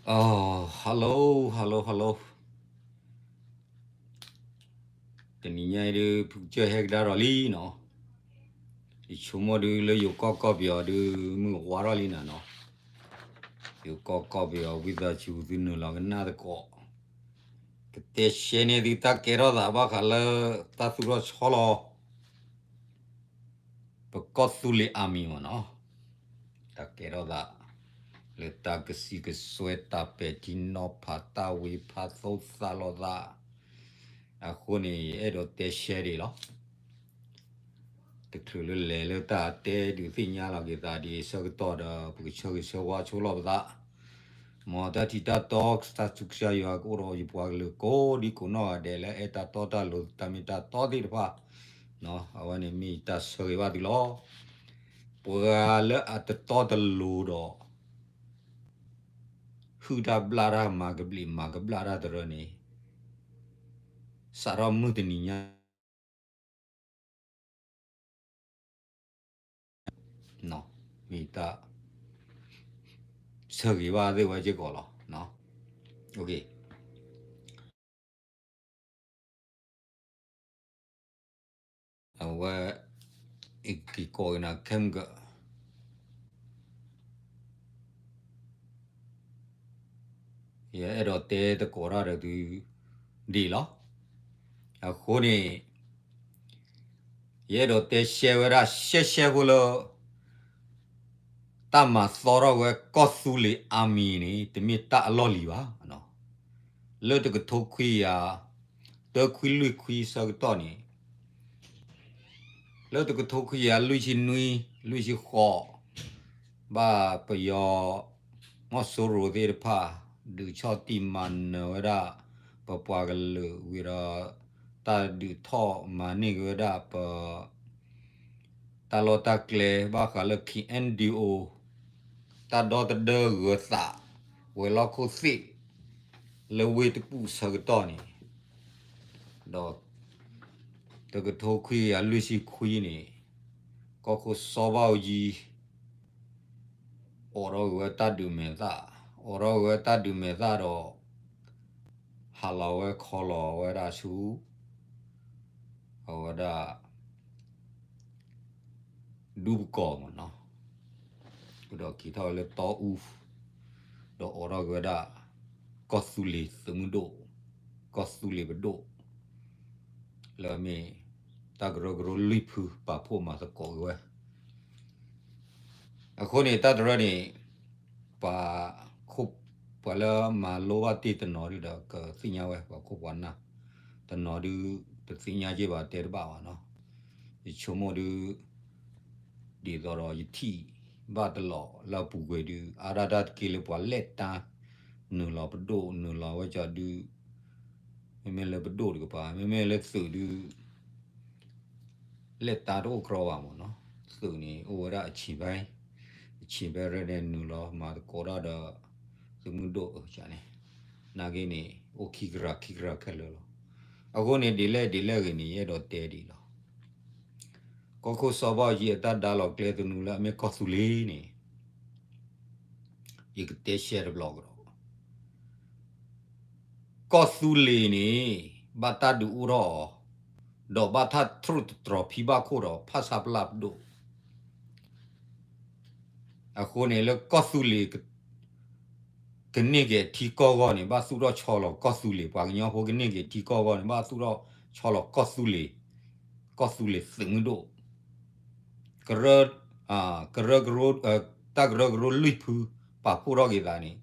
Hello hello hello, တနံၤညါအံၤဒုး ဖုကစၢၢ်ဟဲကဒါထီၣ်လံနီၤ, ယဆိကမိၣ်ဒုးလၢယိၤကီၢ်ကီၢ်ပယီၤဒုး မုၢ်ဝါထီၣ်လံနၤနီၤ, ယိၤကီၢ်ကီၢ်ပယီၤ ဝံသးစူၤသုနုာ်လီၤကနၣ်သကိး, ကတဲရှဲန့ၢ်သုတၢ်ကဲထီၣ်သးဘၣ်ဃးလၢ တၢ်သူၣ်ထီၣ်ဆီလီၤ ပကီၢ်သူလ့ၤ army မ့ၢ်နီၤ, တၢ်ကဲထီၣ်သး လၢတၢ်ကစံးကစွဲ တၢ်ပဲာ်ထံနီၤဖး တၢ်ဝ့ၤဖးသိသးလိာ်သး, အဃိန့ၣ် ယအဲၣ်ဒိးတဲရှဲဒံးလီၤ. တချုးလၢလဲၤလၢတၢ်တဲဒုးသ့ၣ်ညါလီၤက့ၤသးဒ်ဆၢကတီၢ်ဒီး ပကဆၢဂ့ၤဆၢဝါဆိလီၤပသး, မ်တၢ်ထံးတၢ်တီ တၢ်သူၣ်ကစၢ်ယွၤကအိၣ်ဒီးယပှၤကလုာ်ကိးဒံကိးနီၢ်ဂၤဒဲး လၢအဲၣ်တၢ်တီတၢ်လိၤ တၢ်မ့ၢ်တၢ်တီသ့ၣ်တဖၣ်, အဝဲန့ၣ်မ့ၢ်ယတၢ်ဆၢဂ့ၤဘၣ်သုလီၤ. ပှၤလၢအတတီတလိၤဒီး ဟုၣ်တၢ်ဘျၣ်တၢ် မၤကဘျံးမၤကဘျၣ်တၢ်တရၢန့ၣ် စးထီၣ်မုၢ်တနံၤညါ မ့ၢ်တၢ်ဆၢဂ့ၤဘၣ်သ့ၣ်ဝဲစ့ၢ်ကီးလီၤ. အဝဲ အက့ၤကိးက့ၤနၤခဲမုၢ်ကၢ ယအဲၣ်ဒိးတဲသကိးတၢ်ဒီးသုဒံးလီၤ. အဃိန့ၣ် ယအဲၣ်ဒိးတဲရှဲဝဲဒၣ်ရှဲရှဲဖိလၢ တၢ်မၤသီထီၣ်ဝဲကီၢ်သူလ့ၤ army န့ၣ် တမ့ၢ်တၢ်အလီၢ်လံၤဘၣ်. လၢတကထိခွံကယၤ တၢခွံလွံၢ်ခွံဆၢကတီၢ်န့ၣ် လၢတကထိခွံကယၤလွံၢ်ဆံနွံ လွံၢ်ဆံဃိး ဘၣ်ပယီၤ မီၢ်စိရိၤသ့ၣ်တဖၣ် ဒုးဆီၣ်တံၢ်မၤနၢၤဝဲဒၣ် ပပှၤကလုာ်ဝံၤဒီး တၢ်ဒုးထီၣ်မၤန့ၢ်က့ၤဝဲဒၣ်ပ တၢ်လီၢ်တၢ်ကျဲဘၣ်ဃးလၢ KNDO တၢ်ဒီသဒၢဂၢၤသး ဝဲၤလီၢ်ခိၣ်သ့ၣ် လၢဝ့ၢ်တကူၣ်ဆၢကတီၢ်န့ၣ် ဒီး တကထိခွံကယၤလွံၢ်ဆံခွံန့ၣ် ကီၢ်ခိၣ်စီၤဘၣ်အူကၠံ အိးထီၣ်က့ၤဝဲတၢ်ဒုးမဲာ်သၣ်, အိးထီၣ်က့ၤဝဲတၢ်ဒုးမဲာ်သၣ်ဒီး ဟးလီၤဝဲခီလီၤဝဲဒၣ်ဆူ အဝဲဒၣ် ဒူပကီၢ်မ့ၢ်နီၤ, ဒီးက့ၤထီၣ်ဝဲလၢတီအူ, ဒီးအိးထီၣ်က့ၤဝဲဒၣ် ကီၢ်သူလ့ၤသုးမုၢ်ဒိၣ်, ကီၢ်သူလ့ၤပဒိၣ်, လၢအမ့ၢ် တၢ်ကရၢကရိလွံၢ်ဖုပာ်ဖှိၣ်မၤသကိးက့ၤဝဲ အဃိန့ၣ် တၢ်တရၢန့ၣ် ပှၤ ပှၤလၢမၤလိဘၣ်တ့ၢ်တနီၤဒုဒီး ကသ့ၣ်ညါဝဲ ပှၤခိၣ်ပှၤနၢ်, တနီၤဒု တသ့ၣ်ညါက့ၤဘၣ်တဲတဘၣ်ဘၣ်နီၤ, ယဆိကမိၣ်ဒု ဒ်သိးဒီးယထံၣ်ဘၣ်တလီၤလၢအပူၤကွံာ်ဒု အါဒၣ်တၢ်တက့ၢ်လၢပှၤလဲၣ်တၢ် နုာ်လီၤပဒိၣ် နုာ်လီၤဝဲကီဒု မ့မ့ၢ်လၢပဒိၣ်တကပၤ မ့မ့ၢ်လၢသုးဒု လဲၣ်တၢ်တအိၣ်ကြီဘၣ်မ့ၢ်နီၤ, သုးန့ၣ် အိၣ်ဝဲဒၣ်အဆံးဘၣ်, အဆံးဘၣ်ရၢန့ၣ် နုာ်လီၤမၤသကိးတၢ်ဒီး သုးမုၢ်ဒိၣ်အန့ၣ်, နာ်က့န့ၣ် အိၣ်ခံကရၢခံကရၢခဲလၢာ်လီၤ. အဃိန့ၣ် ဒ်လဲၣ်ဒ်လဲၣ်ဂ့ၤန့ၣ် ယအဲၣ်ဒိးတဲဒ်လီၤ. ကီၢ်ခိၣ်စီၤဘၣ်အူကၠံအတၢ်ဒါလီၤကျဲသနူလၢအမ့ၢ်ကီၢ်သူလ့ၤန့ၣ် ယကတဲရှဲတဘျီကဒီး ကီၢ်သူလ့ၤန့ၣ် ဘၣ်တၢ်ဒုးအိၣ်ထီၣ်အီၤ, ဒီးဘၣ်တၢ်ထရူၣ်တတြီၤဖံဘၣ်ခိၣ်ဒီး ဖၣ်ဆၣ်ပျၢ်ပဒိၣ်, အဃိန့ၣ်လၢကီၢ်သူလ့ၤ ကန့ၢ်က့ၤထံကီၢ်အဂီၢ်န့ၣ် ဘၣ်သူၣ်ထီၣ်ဆီလီၤကီၢ်သူလ့ၤ, ပှၤကညီဖိကန့ၢ်က့ၤထံကီၢ်အဂီၢ်န့ၣ် ဘၣ်သူၣ်ထီၣ်ဆီလီၤကီၢ်သူလ့ၤ, ကီၢ်သူလ့ၤသုးမုၢ်ဒိၣ်, ကရၢ ကရၢကရိ တၢ်ကရၢကရိလွံၢ်ဖု ပာ်ဖှိၣ်ထီၣ်က့ၤသးန့ၣ်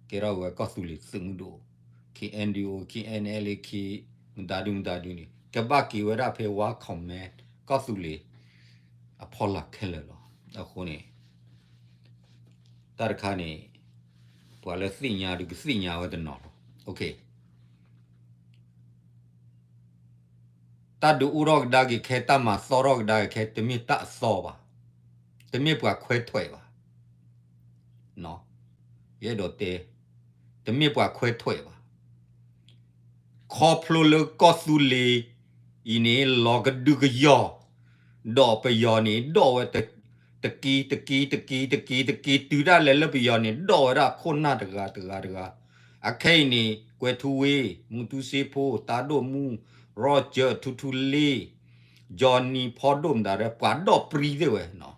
ကဲထီၣ်ဝဲကီၢ်သူလ့ၤသုးမုၢ်ဒိၣ်, KNDO KNLA မတၤဒုမတၤဒုန့ၣ် ကဘၣ်က့ၤဝဲဒၣ်ဖဲ one command ကီၢ်သူလ့ၤ အဖီလာ်ခဲလၢာ်လီၤ. အဃိန့ၣ် တၢ်တခါန့ၣ် ပှၤလၢသ့ၣ်ညါဒုကသ့ၣ်ညါဝဲတနီၤလီၤ. တၢ်ဒုးအိၣ်ထီၣ်ကဒါက့ၤခဲ တၢ်မၤသီထီၣ်ကဒါက့ၤခဲ တမ့ၢ်တၢ်အသီဘၣ်, တမ့ၢ်ပှၤခွဲးထွဲးဘၣ်, ယအဲၣ်ဒိးတဲ, တမ့ၢ်ပှၤခွဲးထွဲးဘၣ်. ခီဖျိလၢကီၢ်သူလ့ၤအံၤန့ၣ် လီၤကဒုကယီၢ်, ဒီးပယီၤန့ၣ် ဒိးဝဲတ, တက့ၤ တက့ၤ တက့ၤ တက့ၤ တက့ၤ တုၤဒၣ်လဲာ်လၢပယီၤန့ၣ် ဒိးဝဲဒၣ်ခိၣ်နၢ်တဂၤတဂၤတဂၤ, အခဲအံၤန့ၣ် ကွဲၤထူဝ့ မူတူစ့ဖိ တၢ်ဒိၣ်မူ ရီကၠၢၣ် ထူထူလ့ ကၠီနံၤ ဖီဒိၣ်မတၤဒီး ပှၤဒိးပြံသ့ၣ်ဝဲနီၤ.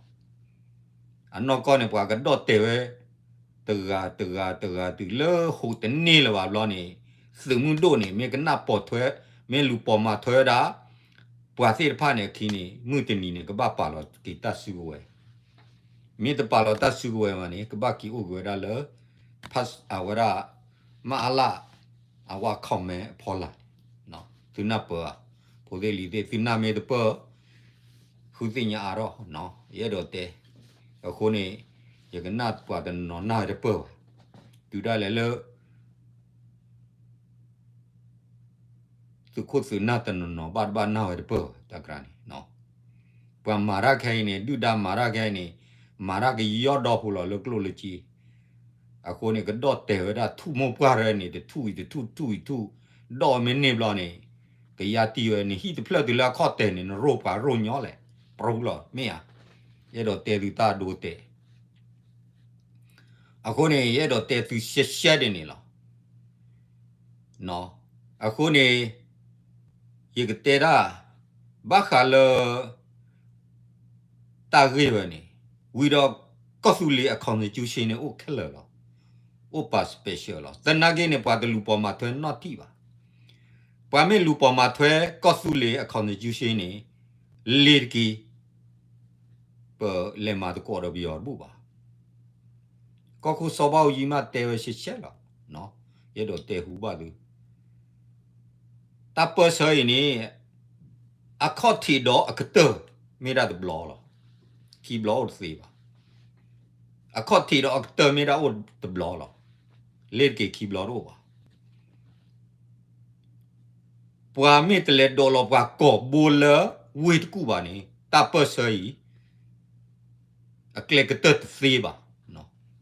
အနီၢ်ကီၢ်န့ၣ် ပှၤကဒိးတဲာ်ဝဲ တဂၤတဂၤတဂၤ တုၤလၢဟိးတန့ၢ်လၢၤဘၣ်ဘျီန့ၣ် သုးမုၢ်ဒိၣ်န့ၣ် မ့ၢ်ကနၣ်ပိာ်ထွဲ မ့ၢ်လူၤပိာ်မၤထွဲဝဲဒၣ် ပှၤသ့ၣ်တဖၣ်န့ၣ်အခံန့ၣ် မုၢ်တနံၤန့ၣ် ကဘၣ်ပာ်လီၤက့ၤတၢ်စုကဝဲၤ, မ့ၢ်တပာ်လီၤတၢ်စုကဝဲၤမးန့ၣ် ကဘၣ်က့ၤအိၣ်က့ၤဝဲဒၣ်လၢ အဝဲဒၣ် မအလ အဝဲ comment အဖီလာ်န့ၣ် သုနၢ်ပၢၢ်ဧါ, ဖိသ့ၣ်လံၤသ့ၣ် သုနၢ်မ့ၢ်တပၢၢ် ဃုသ့ၣ်ညါအါထီၣ်, ယအဲၣ်ဒိးတဲ, အဃိန့ၣ် ယကနၣ်ပှၤတနီၤနီၤနၢ်ဝဲတပၢၢ်ဘၣ်, တုၤဒၣ်လဲာ်လၢ သုးခိၣ်သုးနၢ်တနီၤနီၤဘၣ်တဘၣ်နၢ်ဝဲတပၢၢ်ဘၣ် တၢ်ကြၢးန့ၣ်, ပှၤမၤတၢ်ခဲအံၤန့ၣ် ဒုၣ်ဒါမၤတၢ်ခဲအံၤန့ၣ် မၤတၢ်ကယီဒီဖိလီၤလၢကျိၣ်လၢစ့, အဃိန့ၣ် ကဒိးတဲာ်ဝဲဒၣ်ထူၣ်မိၢ်ပှၢ်ရဲန့ၣ် တထူၣ်အံၤတထူၣ် ထူၣ်အံၤထူၣ်, ဒိးမ့ၢ်န့ၢ်ဘျီန့ၣ် ကယါတံၢ်ဝဲ နဟံၣ်တဖျၢၣ်တုၤလၢအခီၣ်တဲာ်န့ၣ် နရိၣ်ပှၤရိၣ်ညီလဲၣ်, ပြူလီၤ မ့ၢ်ဧါ, ယအဲၣ်ဒိးတဲသုတၢ်ဒိတဲာ် အဃိန့ၣ် ယအဲၣ်ဒိးတဲသုရှဲရှဲဒ်န့ၣ်လီၤ. အဃိန့ၣ် ယကတဲဒၣ် ဘၣ်ဃးလၢ တၢ်ဂ့ၢ်ဝဲန့ၣ် ဝံၤဒီး ကီၢ်သူလ့ၤအ constitution န့ၣ် အိၣ်ခဲလၢာ်လီၤ. အိၣ်ပာ် special လီၤ. သနာ်က့န့ၣ် ပှၤတလူၤပိာ်မၤထွဲနီတထံၣ်ဘၣ်. ပှၤမ့ၢ်လူၤပိာ်မၤထွဲကီၢ်သူလ့ၤအ constitution န့ၣ် လ့ၤတက့ၤ ပလဲၤမၤသကိးဒီးပယီၤတဘူၣ်ဘၣ်. ကီၢ်ခိၣ်စီၤဘးအူကၠံမ့ၢ်တဲဝဲရှဲရှဲလီၤ. ယအဲၣ်ဒိးတဲဟူဘၣ်သု တၢ်ပၢၢ်ဆၢအံၤန့ၣ် အခီၣ်ထံးဒီးအကတၢၢ် မ့ၢ်ဒၣ်တဘျီလီၤ. ခံဘျီအိၣ်တသ့ဘၣ်. အခီၣ်ထံးဒီးအကတၢၢ်မ့ၢ်ဒၣ်အိၣ်တဘျီလီၤ. လ့ၤတက့ၤခံဘျီတအိၣ်ဘၣ်. ပှၤမ့ၢ်တလဲၤဒိးလီၤပှၤကီၢ်ဘိလၢဝ့ၢ်တကူၣ်ဘၣ်န့ၣ် တၢ်ပၢၢ်ဆၢအံၤ အကျဲကတၢၢ်တသ့ဘၣ်.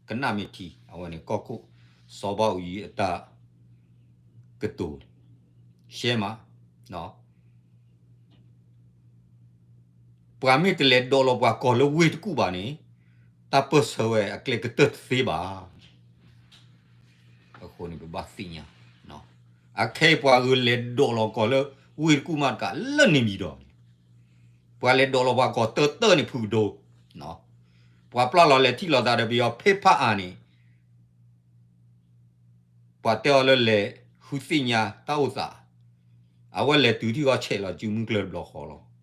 ကနၣ်မ့ၢ်ထံ အဝဲန့ၣ် ကီၢ်ခိၣ်စီၤဘးအူကၠံအတၢ်ကတိၤ ရှဲမး ပှၤမ့ၢ်တလဲၤဒိးလီၤပှၤကီၢ်လၢဝ့ၢ်တကူၣ်ဘၣ်န့ၣ် တၢ်ပၢၢ်ဆၢဝဲအကျဲကတၢၢ်တသ့ဘၣ်. အဃိန့ၣ် ပဘၣ်သ့ၣ်ညါ အခဲအံၤပှၤဂုာ်လဲၤဒိးလီၤကီၢ်လၢဝ့ၢ်တကူၣ်မးတကးလၢန့ၣ်ပၠံၤဒီးန့ၣ် ပှၤလဲၤဒိးလီၤပှၤကီၢ်တၢၢ်တၢၢ်န့ၣ်ဖုကဒိ ပှၤပျၢ်လီၤလဲၤထံၣ်လီၤသးဒီးပယီၤဖ့ဖးအါန့ၣ် ပှၤတဲအီၤလၢလဲၤဃုသ့ၣ်ညါတၢ်အိၣ်သး, အဝဲလဲၤတုၤထံၣ်ဂီၢ်ဆဲးလီၤစုမုၢ်ကျၢၢ်တဘျီဃီလီၤ.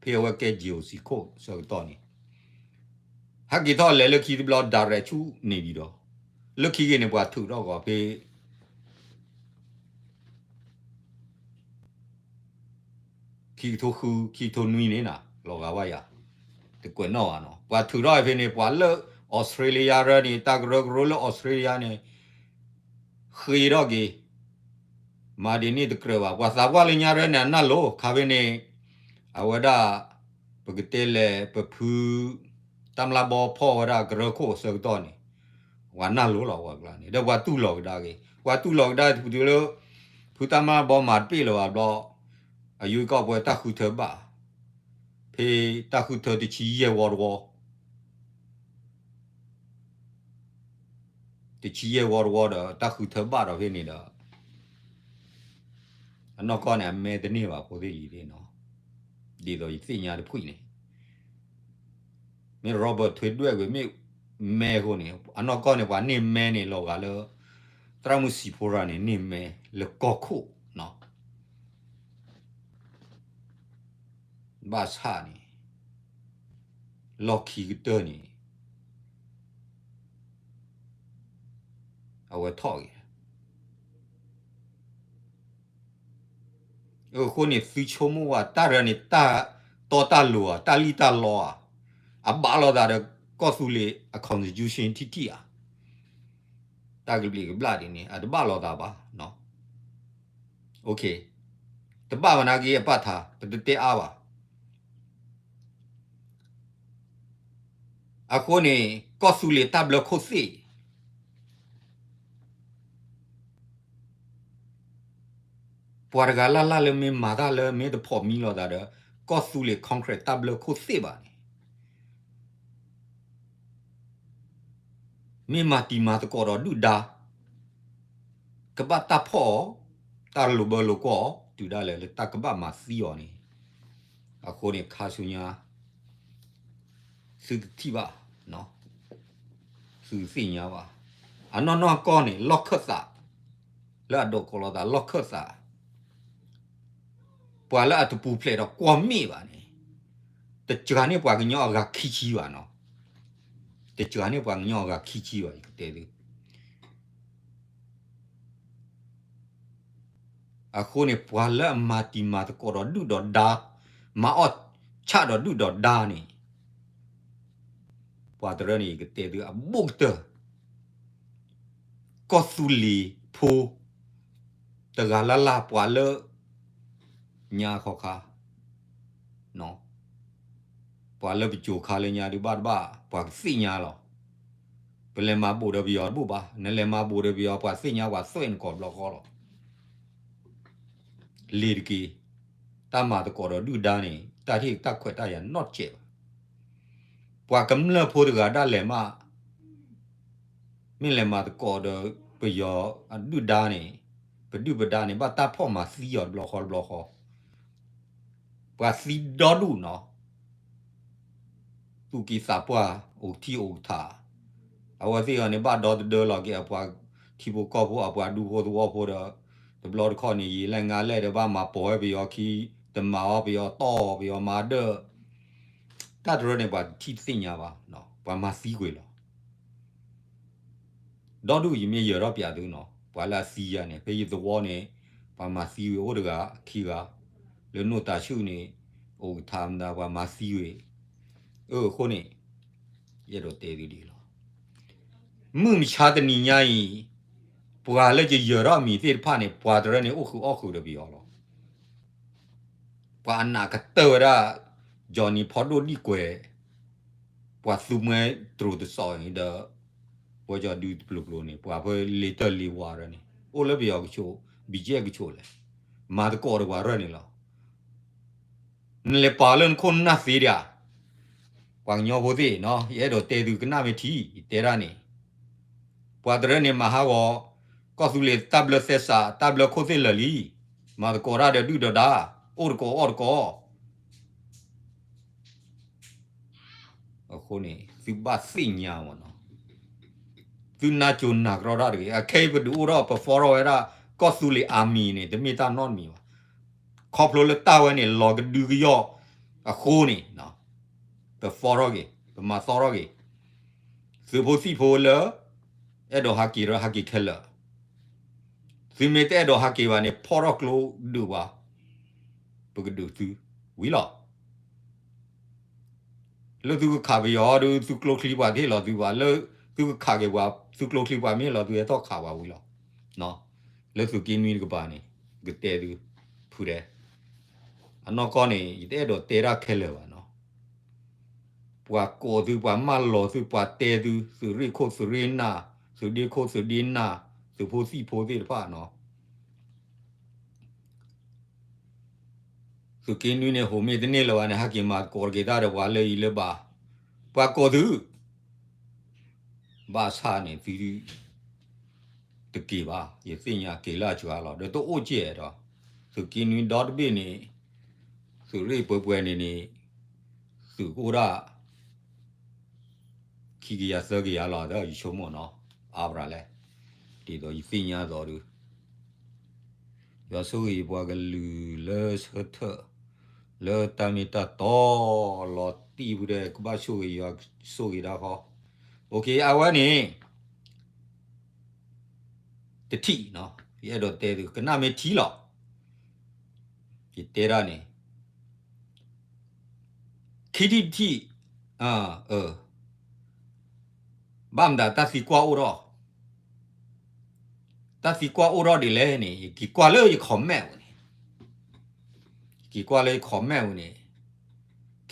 ဖဲအဝဲကဲ GOC ခိၣ်ဆၢကတီၢ်န့ၣ် ဟဲက့ၤထီၣ်လဲၤလၢခံတဘျီ direct ဆူန့ၣ်ပၠံၤဒီး လၢခံက့ၤန့ၣ် ပှၤထုးထီၣ်ဂီၤဖဲ ခံကထိဃု ခံကထိနွံန့ၣ်နၤ လီၤဂာ်ဘၣ်ယၤ တကွဲးနီၣ်ဘၣ်နီၤ ပှၤထုးထီၣ်ဖဲန့ၣ် ပှၤလၢ Australia ရၢန့ၣ် တၢ်ကရၢကရိလၢ Australia န့ၣ် ဃ့ထီၣ်က့ၤ မၤဒ်န့ၣ်တကြၢးဘၣ် ပှၤသးပှၢ်လၢညါရၢန့ၣ် အနၢ်လိၤ ခါဖဲန့ၣ် အဝဲဒၣ် ပကတဲလဲၣ် ပဖု တၢ်မျၢ်ဘီဖီၣ်ဝဲဒၣ်ကရၢခိၣ်အဆၢကတီၢ်န့ၣ် ပှၤနၢ်လိၤလီၤ ပှၤကျါန့ၣ် ဒီးပှၤတူၢ်လိာ်ကဒါက့ၤ ပှၤတူၢ်လိာ်ကဒါတုၤလၢ ဖုတၢ်မျၢ်ဘီမၤတပ့ၢ်လၢၤဘၣ်ဘျီ အယုကီၢ်ပှဲၤတၢ်ဃုထၢဘၣ် ဖဲတၢ်ဃုထၢတဆံယဲၢ်ဝီတဝီ တဆံယဲၢ်ဝီတဝီဒီး တၢ်ဃုထၢဘၣ်ဒီးဖဲန့ၣ်ဒီး အနီၢ်ကီၢ်န့ၣ် အမဲတန့ၢ်ဘၣ် ဖိသ့ၣ်လံၤသ့ၣ်နီၤ ဒ်သိးယသ့ၣ်ညါတဖှံၣ်န့ၣ် မ့ၢ် Robert ထွဲဒွဲၣ်ဝဲမ့ၢ်မဲအဃိန့ၣ် အနီၢ်ကီၢ်န့ၣ် ပှၤန့ၢ်မဲန့ၣ် လီၤဂာ်လၢ သရၣ်မုၣ်စံးဖိရၤန့ၣ် န့ၢ်မဲလၢကီၢ်ခိၣ်နီၤ ဘၣ်ဆၣ်န့ၣ် လီၢ်ခံကတၢၢ်န့ၣ် အဝဲထီၣ်ဂ့ၤ အဃိန့ၣ် သုဆိကမိၣ်ဝဲ တၢ်ရၢန့ၣ် တၢ်တီတၢ်လိၤဧါ တၢ်လံၣ်တၢ်လီဧါ အဘၣ်လိာ်သးဒီးကီၢ်သူလ့ၤအ constitution ထံၣ်ထံၣ်ဧါ တၢ်ကဘျံးကဘျၣ်ဒ်န့ၣ် အတဘၣ်လိာ်သးဘၣ် တဘၣ်မနုၤက့အပၢ်ထါ ပတတဲအါဘၣ်. အဃိန့ၣ် ကီၢ်သူလ့ၤတၢ်ဘျၢခိၣ်သ့ၣ် ပှၤတဂၤလၢ်လၢ်လၢမ့ၢ်မၤတၢ်လၢမ့ၢ်တဖိးမံလိာ်သးဒီး ကီၢ်သူလ့ၤ Congress တၢ်ဘျၢခိၣ်သ့ၣ်ဘၣ်န့ၣ် မ့ၢ်မၤတံၤမၤသကိးဒီးဒုၣ်ဒါ, ကဘၣ်တၢ်ဖီၣ်အီၤ, တၢ်လိာ်ဘၢလိာ်ကွီၢ်အီၤ တုၤဒၣ်လဲာ်လၢတၢ်ကဘၣ်မၤသံအီၤန့ၣ်, အဃိန့ၣ် ခါဆူညါ သုတထံၣ်ဘၣ်, သုသ့ၣ်ညါဘၣ်, အနီၢ်နီၢ်ကီၢ်န့ၣ် လီၢ်ခၢၣ်သး, လၢအဒိးကိးလီၤသးလီၢ်ခၢၣ်သး ပှၤလၢအတပူၤဖျဲးဒီးကွီၢ်မ့ၣ်ဘၣ်န့ၣ်, တစှၤန့ၢ်ပှၤကညီအဂၤခံဆံဘၣ်နီၤ, တစှၤန့ၢ်ပှၤကညီအဂၤခံဆံဘၣ် ယကတဲသု. အဃိန့ၣ် ပှၤလၢအမၤတံၤမၤသကိးဒီးဒုၣ်ဒီးဒါ, မၤအီၣ်ဆၣ်ဒီးဒုၣ်ဒီးဒါန့ၣ်, ပှၤတရၢန့ၣ် ယကတဲသုအဘူးကတၢၢ် ကီၢ်သူလ့ၤဖိ တဂၤလၢ်လၢ် ပှၤလၢညါခီခါ, ပှၤလၢပစိၤခါလၢညါဒုးဘၣ်တဘၣ် ပှၤကသ့ၣ်ညါလီၤ. ပလဲၤမၤဘူးဒီးပယီၤတဘူးဘၣ်, နလဲၤမၤဘူးဒီးပယီၤ ပှၤသ့ၣ်ညါပှၤသွဲၣ်နကိးဘျီဃီလီၤ. လ့ၤတက့ၢ်, တၢ်မၤသကိးဒီးဒုၣ်ဒါန့ၣ် တၢ်ဟ့ၣ်တၢ်ခွဲးတၢ်ယာ်နီတစဲးဘၣ်. ပှၤကမျၢၢ်ဖိတဂၤဒၣ်လဲာ်မး မ့ၢ်လဲၤမၤသကိးဒီးပယီၤအဒုၣ်ဒါန့ၣ်, ပဒုၣ်ပဒါန့ၣ် ဘၣ်တၢ်ဖီၣ်မၤသံအီၤတဘျီဃီတဘျီဃီ, ပှၤသံဒီဒူၣ်နီၤ, သူၣ်က့သးပှၢ် အိၣ်ထံအိၣ်ကထး, အဝဲသ့ၣ်အီၤန့ၣ် ဘၣ်ဒီသဒၢလီၤက့ၤအပှၤထံဖိကီၢ်ဖိ အပှၤဒူဖိသဝီဖိဒီး, တဘျီတခီၣ်န့ၣ် ယံာ်လဲၣ်ငါလဲၣ်ဒီး ဘၣ်မၤပိာ်ဝဲပယီၤခံ, တမၤအီၤပယီၤတီၢ် ပယီၤမၤဒၢၣ် တၢ်တရၢန့ၣ် ပှၤတထံၣ်တသ့ၣ်ညါဘၣ်, ပှၤမၤသံကွံာ်လီၤ. ဒီဒူၣ်ယမ့ၢ်ယၢၤထီၣ်ပၠးသုနီၤ, ပှၤလၢအသံယၤန့ၣ် ဖဲယသဝီန့ၣ် ပှၤမၤသံဝံၤအိၣ်တဂၤခံဂၤ, လၢနိၣ်တၤဆှုၣ်န့ၣ် အိၣ်ကထးမတၤ ပှၤမၤသံဝံၤ, အဃိန့ၣ် ယအဲၣ်ဒိးတဲသုဒ်အံၤလီၤ. မုၢ်မဆါတနံၤညါအံၤ ပှၤလၢယယၢၤထီၣ်အမံၤသ့ၣ်တဖၣ်န့ၣ် ပှၤတရၢန့ၣ် အိၣ်ဃုာ်အီၣ်ဃုာ်ဒီးပယီၤလီၤ. ပှၤအနးကတၢၢ်ဝဲဒၣ် Johnny ဖီဒိၣ်ဒံၣ်ကွဲး, ပှၤသူမှဲတြိၤတစီၤအံၤဒီး ပှၤကၠီဒုတပျိၤပျိၤန့ၣ် ပှၤဖဲလ့တၢၢ်လ့ဝါရၢန့ၣ် အိၣ်လၢပယီၤကဆိး ဘံၣ်ကၠဲၣ်ကဆိးလဲၣ်, မၤသကိးဒီးပှၤရၢန့ၣ်လီၤ. နလဲၤပာ်လၢနခိၣ်နနၢ်သ့ဒံးဧါ, ပှၤကညီဖိသ့ၣ်နီၤ, ယအဲၣ်ဒိးတဲသုကနၣ်မ့ၢ်ထံ ယတဲဒၣ်န့ၣ်, ပှၤတရၢန့ၣ်မၤဟးဂီၤ ကီၢ်သူလ့ၤတၢ်ဘျၢသဲစး တၢ်ဘျၢခိၣ်သ့ၣ်လၢာ်လံ, မၤသကိးတၢ်ဒီးဒုၣ်ဒီးဒါ, အိၣ်တကိးအီၣ်တကိး အဃိန့ၣ် သုဘၣ်သ့ၣ်ညါမးနီၤ, သုနၢ်ကၠိနၢ်ကရီတၢ်တဂ့ၤ. အခဲအံၤပဒုးအိၣ်ထီၣ် ပ form ထီၣ်ဝဲဒၣ် ကီၢ်သူလ့ၤ army န့ၣ် တမ့ၢ်တၢ်နီတမံၤဘၣ်. ခီဖျိလၢတၢ်ဝဲန့ၣ် လီၤကဒုကယီၢ်အဃိန့ၣ် ပ form ထီၣ်က့ၤ ပမၤသီထီၣ်က့ၤ သုးဖိသံၣ်ဖိလၢ အဲၣ်ဒိးဟးက့ၤရၢဟးက့ၤခဲလၢာ်, သုမ့ၢ်တအဲၣ်ဒိးဟးက့ၤဘၣ်န့ၣ် ဖီၣ်ထီၣ်ကျိဒုးပှၤ, ပကဒုးသုဝံၤလီၤ. လၢသုကခးပယီၤဒီး သုကျိချံပှၤတဟ့ၣ်လီၤသုဘၣ်, လၢသုကခးက့ၤပှၤ သုကျိချံပှၤမ့ၢ်ဟ့ၣ်လီၤသု ဟဲထီၣ်ခးပှၤဝံၤလီၤ. လၢသုးက့နွံတကပၤန့ၣ် ကတဲသု ဖုဒဲး, အနီၢ်ကီၢ်န့ၣ် ယတအဲၣ်ဒိးတဲတၢ်ခဲလၢာ်ဘၣ်နီၤ. ပှၤကိးသု ပှၤမၢလီၤသု ပှၤတဲသု သုးရ့ၣ်ခိၣ်သုးရ့ၣ်နၢ် သုးဒ့ခိၣ်သုးဒ့နၢ် သုးဖိသံၣ်ဖိသ့ၣ်တဖၣ်နီၤ. သုးက့နွံန့ၣ် ဟိးမ့ၢ်တန့ၢ်လၢၤဘၣ်န့ၣ် ဟဲက့ၤမၤသကိးတက့ၤတၢ်ဒီးပှၤလၢအံၤလၢဘၣ်, ပှၤကိးသု ဘၣ်ဆၣ်န့ၣ် သုတက့ၤဘၣ်, ယသ့ၣ်ညါက့ၤလၢအစှၤလီၤ ဒီးတအိၣ်ကဲဒီး သုးက့နွံဒီတဘ့ၣ်န့ၣ် သုးရ့ၣ်ပှဲၤပှဲၤန့ၣ်န့ၣ် သုးကအိၣ်ဒၣ် ခံကယၤသၢကယၤလီၤ ဒီးယဆိကမိၣ်နီၤ အါဘြၤလဲၣ်, ဒ်သိးယသ့ၣ်ညါသိးဒုး ယွၤဆိၣ်ဂ့ၤပှၤကလုာ်လၢဆၢထၢၣ် လၢတၢ်မ့ၢ်တၢ်တီ လီၤတံၢ်ဖုဒဲး ကဘၣ်ဆိၣ်ဂ့ၤ ယွၤဆိၣ်ဂ့ၤတၢ်ဃီ, အဝဲန့ၣ် တထံၣ်နီၤ ယအဲၣ်ဒိးတဲသု ကနၣ်မ့ၢ်ထံလီၤ. ယတဲဒၣ်န့ၣ် ခံထံၣ်တထံၣ် ဘၣ်မတၤတၢ်သံကွၢ်အိၣ်ထီၣ် တၢ်သံကွၢ်အိၣ်ထီၣ်ဒ်လဲၣ်န့ၣ် ယက့ၤကွၢ်လၢယ comment ပူၤန့ၣ်, ယက့ၤကွၢ်လၢယ comment ပူၤန့ၣ်,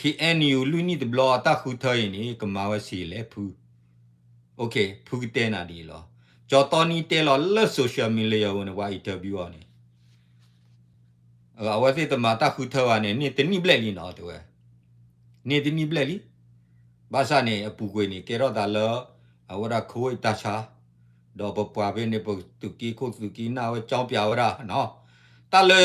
KNU လွံၢ်နံၣ်တဘျီအတၢ်ဃုထၢအံၤန့ၣ် ကမၤဝဲဆံးလဲၣ်ဖု, ဖုကတဲနၤဒ်အံၤလီၤ. ကၠီတီနံတဲလီၤလၢ social media ပူၤန့ၣ် ပှၤ interview အီၤန့ၣ် အဝဲသ့ၣ်တမၤတၢ်ဃုထၢဘၣ်န့ၣ် န့ၢ်တနံၣ်ဘျဲၣ်လံနီၤ တဲဝဲ, န့ၢ်တနံၣ်ဘျဲၣ်လံ. ဘၣ်ဆၣ်န့ၣ် အပူၤကွံာ်န့ၣ် ကဲထီၣ်သးလၢ အဝဲဒၣ် ခိၣ်တၢ်ဆါ, ဒီးပပှၤဖဲန့ၣ် ပသုးက့ခိၣ်သုးက့နၢ်ဝဲ ကၠီပၠးဝဲဒၣ်နီၤ, တၢ်လၢ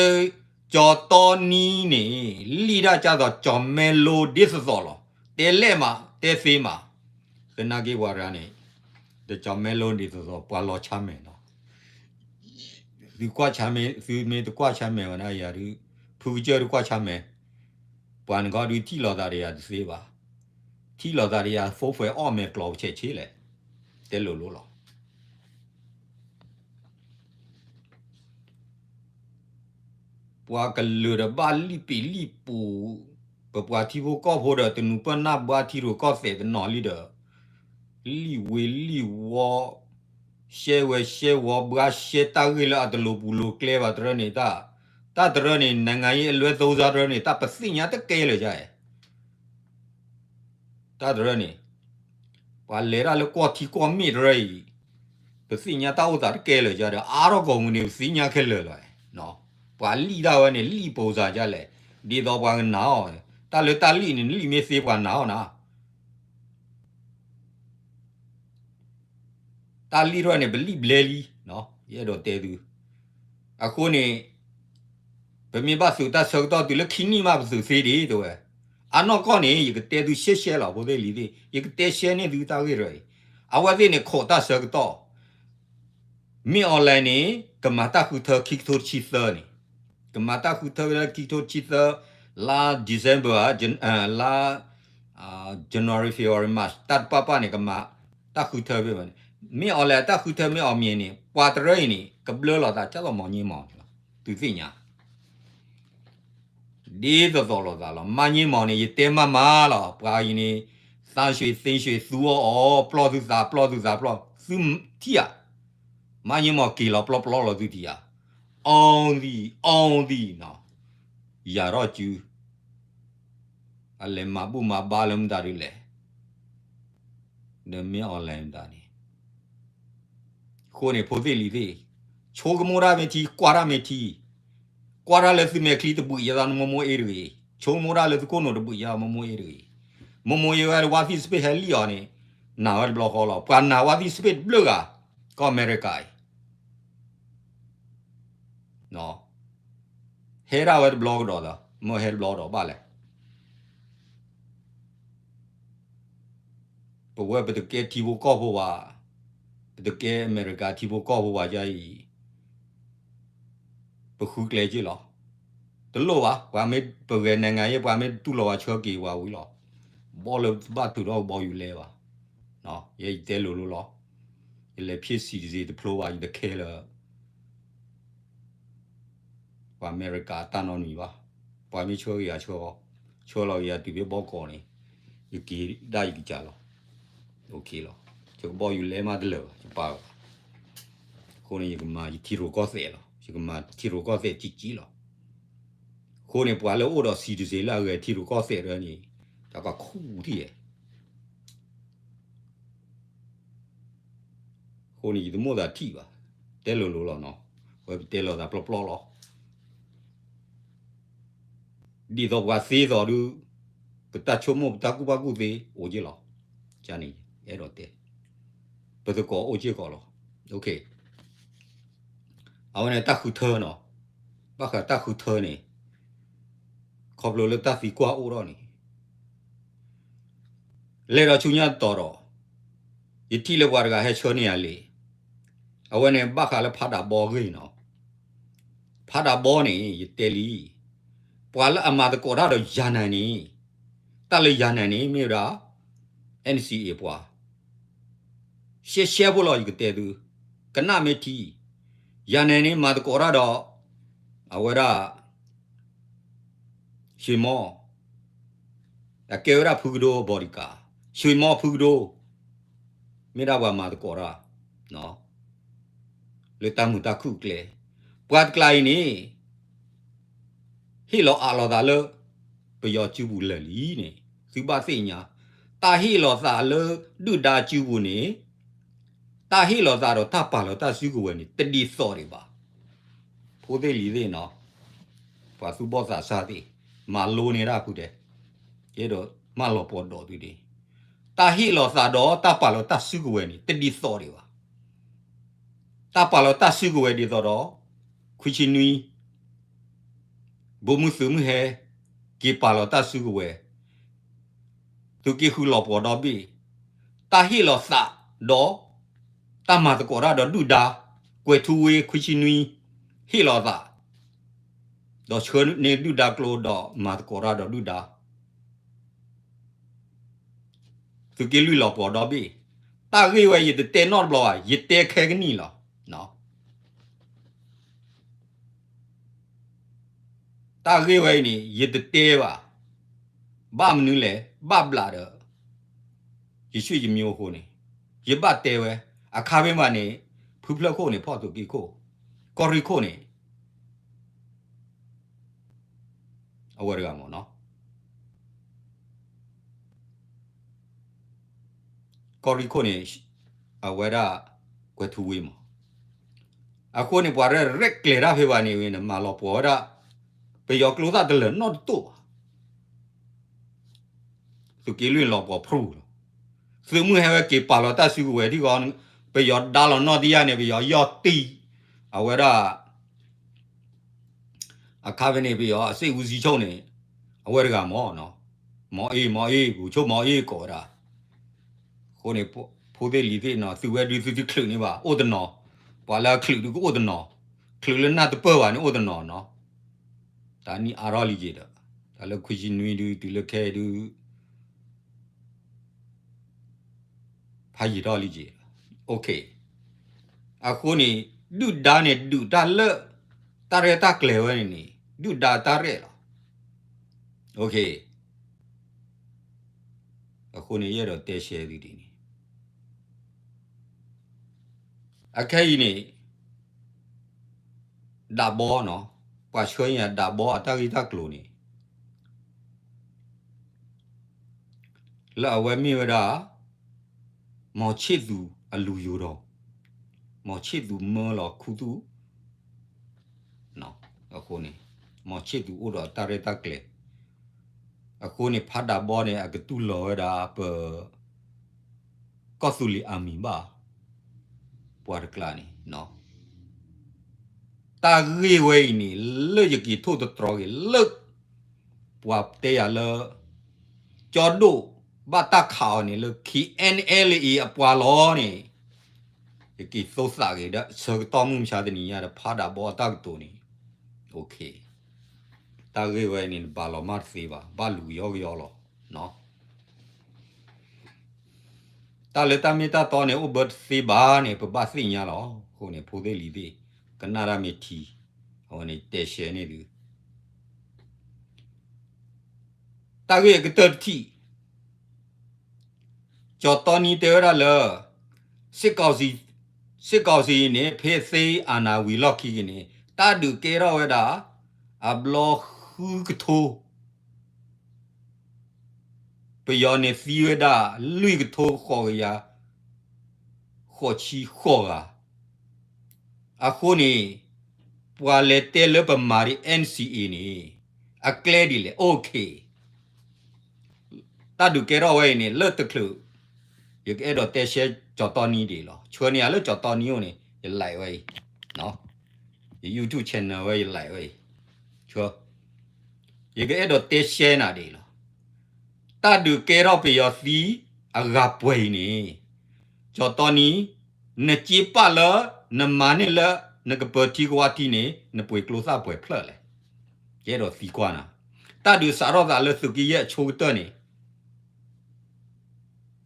ကၠီတီနံန့ၣ် လံၣ်ဒၣ်ကၢ်သိးကၠီမဲလိဒ်သိးသိးလီၤ, တဲလဲၣ်မး တဲသ့မး, သနာ်က့ပှၤတဂၤန့ၣ် ဒီးကၠီမဲလိဒ်သိးသိး ပှၤလီၤဆါမဲာ်နီၤ, သုကွၢ်ဆါမဲာ် သုမ့ၢ်တကွၢ်ဆါမဲာ်ဝဲဒၣ်ယၤဒုး, ဖုကစၢၢ်တကွၢ်ဆါမဲာ်, ပှၤနဂီၢ်ဒုးထံၣ်လိာ်သးဒီးယၤတသ့ဘၣ်, ထံၣ်လိာ်သးဒီးယၤ ဖိၣ်ဃဲအီၣ်မဲာ်ကျီၤပဆဲးဆ့လဲၣ်, တဲလိၤလိၤလီၤ. ပှၤကလုာ်ဒီးဘၣ်လံၣ်ပံးလံၣ်ပူၤ, ပပှၤထံဖိကီၢ်ဖိဒီးတနူၤပၢၢ်နၢ်ဘှါထံရူၢ်ကီၢ်သဲးတနီၤလံဒီး, လံၣ်ဝ့လံၣ်ဝီ, ရှဲဝဲရှဲဝီ ဘှါရှဲတၢ်ဂ့ၢ်လၢအတလိၤပူၤလိၤကျဲဘၣ်တရၢန့ၣ်တၢ်, တၢ်တရၢန့ၣ် နိုင်ငံရေးအလွဲသုံးစားတရၢန့ၣ် တၢ်ပသ့ၣ်ညါတကဲလၢာ်ယါအံၤ တၢ်တရၢန့ၣ်, ပှၤလဲၤတၢ်လၢကီၢ်ထံကီၢ်မ့ၢ်တရၢအံၤ, ပသ့ၣ်ညါတၢ်အိၣ်သးတကဲလၢာ်ယါဒီး အါထီၣ်ကိးမုၢ်န့ၣ် ပသ့ၣ်ညါခဲလၢာ်လီၤ. ပှၤလံၣ်ဒၣ်ဝဲန့ၣ် လံၣ်ပိၤစၢ်ယါလဲၣ်, ဒ်သိးပှၤကနာ်အီၤ, တၢ်လၢတၢ်လံၣ်န့ၣ် လံၣ်မ့ၢ်သ့ပှၤနာ်အီၤနၤ တၢ်လံၣ်တရၢန့ၣ် ပလံၣ်ဘျဲလံ, ယအဲၣ်ဒိးတဲသု, အဃိန့ၣ် ပမ့ၢ်ဘၣ်သုးတၢ်ဆၢကတီၢ်တုၤလၢခံနံၣ်မး ပသုးသ့ဒံးတဲဝဲ, အနီၢ်ကီၢ်န့ၣ် ယကတဲသုရှဲရှဲလီၤ ဖိသ့ၣ်လံၤသ့ၣ်, ယကတဲရှဲန့ၢ်သုတၢ်ဂ့ၢ်တရၢအံၤ, အဝဲသ့ၣ်န့ၣ်ခိးတၢ်ဆၢကတီၢ် မ့ၢ် online န့ၣ် ကမၤတၢ်ဃုထၢခံကထိတဆံသၢန့ၣ်, ကမၤတၢ်ဃုထၢလၢခံကထိတဆံသၢ, လါ December ဧါ, လါ January February March တၢ်တပာ်ပာ်န့ၣ် ကမၤတၢ်ဃုထၢဖဲန့ၣ်, မ့ၢ် online တၢ်ဃုထၢမ့ၢ်အီၤမ့ၢ်န့ၣ် ပှၤတရၢအံၤန့ၣ် ကဘျၢလီၤသးကၢ်သိးမီၤည့မီၤန့ၣ်လီၤ, သုသ့ၣ်ညါ ဒ်သိးသိးလိာ်သးလီၤ. မၤည့မီၤန့ၣ် ယတဲမးမးလီၤ, ပှၤအံၤန့ၣ် သန်းရွှေ သင်းရွှေ သူအီၣ်အီၤ ပျီၢ်သုသး ပျီၢ်သုသး ပျီၢ်သုထံၣ်ဧါ, မၤည့မီၤက့ၤလီၤပျီပျီလီၤသုထံၣ်ဧါ, အီသံ အီသံနီၤ, ယၤထီၣ်စု အလဲၤမၤဘူၣ်မၤဘါလၢမတၤဒ်လဲၣ်, ဒီးမ့ၢ် online မတၤန့ၣ် အဃိန့ၣ် ဖိသ့ၣ်လံၤသ့ၣ်, ဆိကမိၣ်တၢ်မ့ၢ်ထံ ကွၢ်တၢ်မ့ၢ်ထံ, ကွၢ်တၢ်လၢသုမဲာ်ချံတဘှံးယဲသိးနမိၢ်မိၢ်အ့ၣ်တဂ့ၤ, ဆိကမိၣ်တၢ်လၢသုခိၣ်နူာ်တဘှံးယဲသိးမိၢ်မိၢ်အ့ၣ်တဂ့ၤ, မိၢ်မိၢ်အ့ၣ်ဝဲတဝါသံၣ်စပ့းဟဲလံၣ်အီၤန့ၣ်, နာ်ဝဲတဘျီဃီလီၤ. ပှၤနာ်ဝါသံၣ်စပ့းတဘျုးဂၤ, ကီၢ်အမဲရကၤအံၤ ဟဲဒၣ်ဝဲတဘျီကဒီးသီး မ့ၢ်ဟဲတဘျီကဒီးဘၣ်လဲၣ်. ပဝဲပတကဲထံဖိကီၢ်ဖိဘၣ်, ပတကဲအမဲရကၤထံဖိကီၢ်ဖိဘၣ်ယါအံၤ, ပဃုကျဲက့ၢ်လီၤ. တလိၣ်ဘၣ်, ပှၤမ့ၢ်ပဂဲၤနံၣ်ဂၤယဲၢ် ပှၤမ့ၢ်တူၢ်လိာ်ဝဲဆၢက့ၤဝဲဝံၤလီၤ. ဘီလၢတဘၣ်ထုးထီၣ်ကဘီယူၤလဲဘၣ်. ယဲယတဲလိၤလိၤလီၤ. ယလဲၤဖံး citizen တဖျိဘၣ် ယတခဲလၢာ် ပှၤအမဲရကၤတၢ်နီတမံၤဘၣ်. ပှၤမ့ၢ်ဆှၢက့ၤယၤဆှၢအီၤ, ဆှၢလီၤက့ၤယၤတုၤဖဲဘီကီးန့ၣ်, ယက့ၤဒၣ်ယကစၢ်လီၤ. လီၤ. ယကဘီယူၤလဲမးတလၢာ်ဘၣ်, ယပာ်လီၤ. အဃိန့ၣ် ယကမၤယထံရူၢ်ကီၢ်သဲးလီၤ. ယကမၤထံရူၢ်ကီၢ်သဲးကံကံလီၤ. အဃိန့ၣ် ပှၤလၢအိၣ်ဒီး citizen လၢအဂဲၤထံရူၢ်ကီၢ်သဲးတဖၣ်န့ၣ်, တၢ်ကခူၣ်ထံၣ်ယဲ အဃိန့ၣ် ယတမိၣ်သးထံၣ်ဘၣ်, တဲလိၤလိၤလီၤနီၤ, ဝဲပတဲလီၤသးပျီပျီလီၤ. ဒ်သိးပှၤသ့သိးဒုး, ပတၢ်ဆိကမိၣ် ပတၢ်ကူၣ်ဘၣ်ကူၣ်သ့အိၣ်က့ၢ်လီၤ. ကန့ၣ် အဲၣ်ဒိးတဲ, ပသကိးအိၣ်က့ၢ်ကီးလီၤ. အဝဲန့ၣ်တၢ်ဃုထၢနီၤ, ဘၣ်ဃးတၢ်ဃုထၢန့ၣ်, ခီဖျိလၢတၢ်သံကွၢ်အိၣ်ထီၣ်န့ၣ် လဲၤဒီးဆူညါတတီၤဒီး, ယထံၣ်လၢပှၤတဂၤဟဲဆှၢန့ၢ်ယၤလံာ်, အဝဲန့ၣ်ဘၣ်ဃးလၢဖးဒးဘီအဂ့ၢ်နီၤ. ဖးဒးဘီန့ၣ် ယတဲလံ, ပှၤလၢအမၤသကိးတၢ်ဒီးယၤနၤန့ၣ်, တၢ်လၢယၤနၤန့ၣ် မ့ၢ်ဝဲဒၣ် NCA ပှၤ ရှဲရှဲဖိလီၤ ယကတဲသု, ကနၣ်မ့ၢ်ထံ, ယၤနၤန့ၣ် မၤသကိးတၢ်ဒီး အဝဲဒၣ် ရွှေမော, အကဲဝဲဒၣ်ဖုကဒိ bodyguard, ရွှေမော ဖုကဒိ, မ့ၢ်ဒၣ်ပှၤမၤသကိးတၢ် လၢတၢ်မုာ်တၢ်ခုၣ်ကျဲ, ပှၤတကျါအံၤန့ၣ် ဟ့ၣ်လီၤအးလီၤသးလၢ ပယီၤစုပူၤလၢာ်လံန့ၣ် သုဘၣ်သ့ၣ်ညါ, တၢ်ဟ့ၣ်လီၤသးလၢဒုၣ်ဒါစုပူၤန့ၣ် တၢ်ဟ့ၣ်လီၤသးဒီးတၢ်ပာ်လီၤတၢ်စုကဝဲၤန့ၣ် တဒ်သိးဒံးဘၣ်. ဖိသ့ၣ်လံၤသ့ၣ်နီၤ, ပှၤသူၣ်ဘီၣ်သးစၢ်သ့ၣ်, မၤလိန့ၢ်ဒၣ်ဖုတဲ, ယအဲၣ်ဒိးမၢလီၤပှီၤဒီးသုဒၣ်, တၢ်ဟ့ၣ်လီၤသးဒီးတၢ်ပာ်လီၤတၢ်စုကဝဲၤန့ၣ် တဒ်သိးဒံးဘၣ်. တၢ်ပာ်လီၤတၢ်စုကဝဲၤဒ်သိးဒီး ခွံဆံနွံ ဘိမုၢ်သုးမုၢ်ဟဲ က့ၤပာ်လီၤတၢ်စုကဝဲၤ သုးက့ဃုလီၤပှီၤဒီဘ့ၣ်, တၢ်ဟ့ၣ်လီၤသးဒီး တၢ်မၤသကိးတၢ်ဒီးဒုၣ်ဒါ, ကွဲၤထူဝ့ခွံဆံနွံ ဟ့ၣ်လီၤသး ဒီးဆှၢန့ၢ်ဒုၣ်ဒါကျိဒီးမၤသကိးတၢ်ဒီးဒုၣ်ဒါ သုးက့လွံၢ်လီၤပှီၤဒီဘ့ၣ်, တၢ်ဂ့ၢ်ဝဲယတတဲနီတဘျီဘၣ်, ယတဲခဲကနံၣ်လီၤ. တၢ်ဂ့ၢ်ဝဲအံၤန့ၣ် ယတတဲဘၣ်. ဘၣ်မနုၤလဲၣ်, ဘၣ်ဘျးဒီး ယဆွေယမျိုးအဃိန့ၣ် ယဘၣ်တဲဝဲ, အခါဖဲမးန့ၣ် ဖုဖျၢၣ်ခိၣ်န့ၣ် ဖီၣ်သုးက့ခိၣ်, ကီၢ်ရ့ၣ်ခိၣ်န့ၣ် အဝဲတဂၤမ့ၢ်နီၤ. ကီၢ်ရ့ၣ်ခိၣ်န့ၣ် အဝဲဒၣ် ကွဲၤထူဝ့မး. အဃိန့ၣ် ပှၤရဲၣ်ရဲၣ်ကျဲၤတၢ်ဖဲဘၣ်န့ၣ်ဝဲန့ၣ် မၤလီၤပှီၤဝဲဒၣ် ပယီၤကျိသၣ်တလၢာ်နီတတိၢ်ဘၣ်. သုးက့လွံၢ်လီၤပှီၤဖရူၣ်လီၤ. သုးမုၢ်ဟဲဝဲက့ၤပာ်လီၤတၢ်စုကဝဲၤထံဂီၤ, ပယီၤဒါလီၤနီၢ်တယၢ်န့ၣ် ပယီၤယီၢ်တံၢ်, အဝဲဒၣ် အခါဖဲန့ၣ် ပယီၤအစ့ၣ်အူစံဆိၣ်န့ၣ် အဝဲတဂၤမ့ၢ်နီၤ, မီၤအ့ၣ် မီၤအ့ၣ် ပူၤဆိၣ်မီၤအ့ၣ်ကိးဝဲဒၣ်. အဃိန့ၣ် ဖိသ့ၣ်လံၤသ့ၣ်နီၤ သုဝဲဒုးသုတချုးန့ၢ်ဘၣ် အိၣ်တနီၤ, ပှၤလၢအချုးဒုးကအိၣ်တနီၤ, ချုးလၢနၢ်တပၢၢ်ဘၣ်န့ၣ်အိၣ်တနီၤနီၤ. တၢ်နံၣ်အါထီၣ်လံက့ၤဒီး တၢ်လၢခွံဆံနွံဒုး တုၤလၢခဲအံၤဒုး ဖးယံာ်ထီၣ်လံက့ၤ. အဃိန့ၣ် ဒုၣ်ဒါန့ၣ် ဒုးတၢ်လၢ တၢ်ရဲၣ်တၢ်ကျဲၤဝဲန့ၣ်န့ၣ် ဒုၣ်ဒါတၢ်ရဲၣ်လီၤ. အဃိန့ၣ် ယအဲၣ်ဒိးတဲရှဲသုဒ်န့ၣ် အခဲအံၤန့ၣ် ဒးဘီနီၤ, ပှၤဆှၢညါဒးဘီအတၢ်ဂ့ၢ်တၢ်ကျိၤန့ၣ် လၢအဝဲမ့ၢ်ဝဲဒၣ် မီၤဆ့ၣ်သူးအလူယိၤဒီး မီၤဆ့ၣ်သူးမၢလီၤခူသူၣ် အဃိန့ၣ် မီၤဆ့ၣ်သူးအိၣ်ဒီးတၢ်ရဲၣ်တၢ်ကျဲၤ အဃိန့ၣ် ဖးဒးဘီန့ၣ် အကတူၢ်လီၤဝဲဒၣ်ပ ကီၢ်သူလ့ၤအမံၤဘၣ် ပှၤတကျါန့ၣ် တၢ်ဂ့ၢ်ဝဲအံၤန့ၣ် လၢယက့ၤထိၣ်သတြီၤက့ၤလၢ ပှၤတဲယၤလၢ ကၠီဒိၣ်ဘၣ်တၢ်ခးအီၤန့ၣ်လၢ KNLA အပှၤလီၤန့ၣ် ယက့ၤသိသးက့ၤဒီး ဆၢကတီၢ်မုၢ်မဆါတနံၤညါဒီး ဖးဒးဘီအတၢ်ကတိၤန့ၣ် တၢ်ဂ့ၢ်ဝဲန့ၣ် နဘၣ်လီၤမၢ်တသ့ဘၣ်, ဘၣ်လူၤကယီကယီလီၤ. တၢ်လၢတၢ်မ့ၢ်တၢ်တီန့ၣ် အိၣ်ဘၢတသ့ဘၣ်န့ၣ် ပဘၣ်သ့ၣ်ညါလီၤ. အဃိန့ၣ် ဖိသ့ၣ်လံၤသ့ၣ် ကနၣ်တၢ်မ့ၢ်ထံ အဝဲန့ၣ်တဲရှဲန့ၣ်သု တၢ်ဂ့ၢ်အကတၢၢ်တထံၣ် ကၠီၤတီနံတဲဝဲဒၣ်လၢ စစ်ကောင်စီ စစ်ကောင်စီန့ၣ် ဖဲသ့ၣ်အၤနၤဝံၤလီၢ်ခံက့ၤန့ၣ် တၢ်ဒုးကဲထီၣ်ဝဲဒၣ် အဘျီဃုကထိ ပယီၤန့ၣ်သံဝဲဒၣ် လွံၢ်ကထိဃိးကယၤ ဃိးဆံဃိးဂၤ အဃိန့ၣ် ပှၤလဲၤတဲလၢပမၤဒံး NCA န့ၣ် အကျဲဒ်လဲၣ် OK တၢ်ဒုးကဲထီၣ်ဝဲအံၤန့ၣ် လၢတချုး ယကအဲၣ်ဒိးတဲရှဲကၠီၤတီနံဒံးလီၤ. ဆှၢန့ၢ်ယၤလၢကၠီၤတီနံအိၣ်န့ၣ် ယ like ဝဲအံၤ, ယ YouTube channel ဝဲ ယ like ဝဲအံၤ, ယကအဲၣ်ဒိးတဲရှဲနၤဒံးလီၤ. တၢ်ဒုးကဲထီၣ်ပယီၤသံအဂၤပှဲၤအံၤန့ၣ် ကၠီၤတီနံ နစ့ပာ်လၢ နမၤန့ၢ်လၢ နကပၢၤထံကဝါထံန့ၣ် နပှ့ၤကျိသၣ်ပှဲၤဖျၢၣ်လဲၣ်. ယအဲၣ်ဒိးသံကွၢ်နၤ, တၢ်ဒုးစးထီၣ်သးလၢသုးက့ယဲၢ်အဆိကတၢၢ်န့ၣ်